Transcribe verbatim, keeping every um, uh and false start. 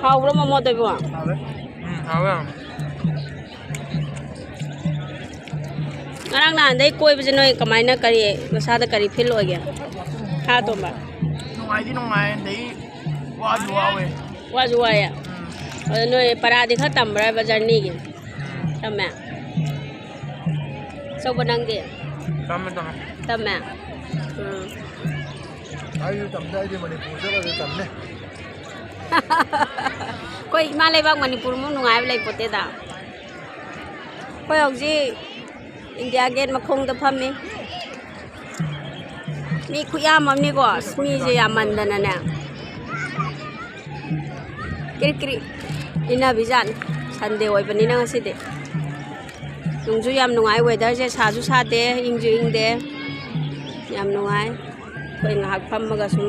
ꯍꯥꯎꯕ꯭ꯔꯣ ꯃꯣꯃꯣꯗꯨꯕꯣ? ꯍꯥꯎꯋꯦ꯫ ꯎꯝ, ꯍꯥꯎꯋꯦ ꯌꯥꯝ꯫ ꯉꯔꯥꯡ ꯅꯍꯥꯟꯗꯩ ꯀꯣꯏꯕꯁꯦ ꯅꯣꯏ ꯀꯃꯥꯏꯅ, ꯀꯔꯤ, ꯅꯁꯥꯗ ꯀꯔꯤ ꯐꯤꯜ ꯑꯣꯏꯒꯦ? ꯍꯥ, ꯇꯣꯝꯕ? ꯅꯨꯡꯉꯥꯏꯗꯤ ꯅꯨꯡꯉꯥꯏ, ꯑꯗꯩ ꯋꯥꯁꯨ ꯋꯥꯋꯦ꯫ ꯋꯥꯁꯨ ꯋꯥꯏꯌꯦ? ꯎꯝ꯫ ꯑꯗꯣ ꯅꯣꯏ ꯄꯔꯥꯗꯤ ꯈꯔ ꯇꯝꯕ꯭ꯔꯥꯕ ꯖꯔꯅꯤꯒꯤ? ꯎꯝ꯫ ꯇꯝꯃꯦ? ꯑꯆꯧꯕ ꯅꯪꯗꯤ? ꯇꯝꯃꯦ, ꯇꯝꯃꯦ꯫ ꯇꯝꯃꯦ? ꯎꯝ꯫ ꯑꯩꯁꯨ ꯇꯝꯗꯦ, ꯑꯩꯗꯤ ꯃꯅꯤꯄꯨꯔ ꯆꯠꯂꯒ ꯇꯝꯃꯦ꯫ ꯑꯩꯈꯣꯏ ꯏꯃꯥ ꯂꯩꯕꯥꯛ ꯃꯅꯤꯄꯨꯔꯃꯨꯛ ꯅꯨꯡꯉꯥꯏꯕ ꯂꯩꯄꯣꯠꯇꯦꯗ꯫ ꯑꯩꯈꯣꯏ ꯍꯧꯖꯤꯛ ꯏꯟꯗꯤꯌꯥ ꯒꯦꯠ ꯃꯈꯣꯡꯗ ꯐꯝꯃꯤ꯫ ꯃꯤ ꯈꯨꯌꯥꯝ ꯑꯃꯅꯤꯀꯣ, ꯑꯁ, ꯃꯤꯁꯦ ꯌꯥꯝꯃꯟꯗꯅꯅꯦ꯫ ꯀ꯭ꯔꯤꯛ ꯀ꯭ꯔꯤꯛ ꯏꯟꯅꯕꯤꯖꯥꯠꯅꯤ꯫ ꯁꯟꯗꯦ ꯑꯣꯏꯕꯅꯤꯅ ꯉꯁꯤꯗꯤ꯫ ꯅꯨꯡꯁꯨ ꯌꯥꯝ ꯅꯨꯡꯉꯥꯏ, ꯋꯦꯗꯔꯁꯦ ꯁꯥꯁꯨ ꯁꯥꯗꯦ, ꯏꯪꯁꯨ ꯏꯪꯗꯦ꯫ ꯌꯥꯝ ꯅꯨꯡꯉꯥꯏ꯫ ꯑꯩꯈꯣꯏ ꯉꯥꯏꯍꯥꯛ ꯐꯝꯃꯒ ꯁꯨꯝ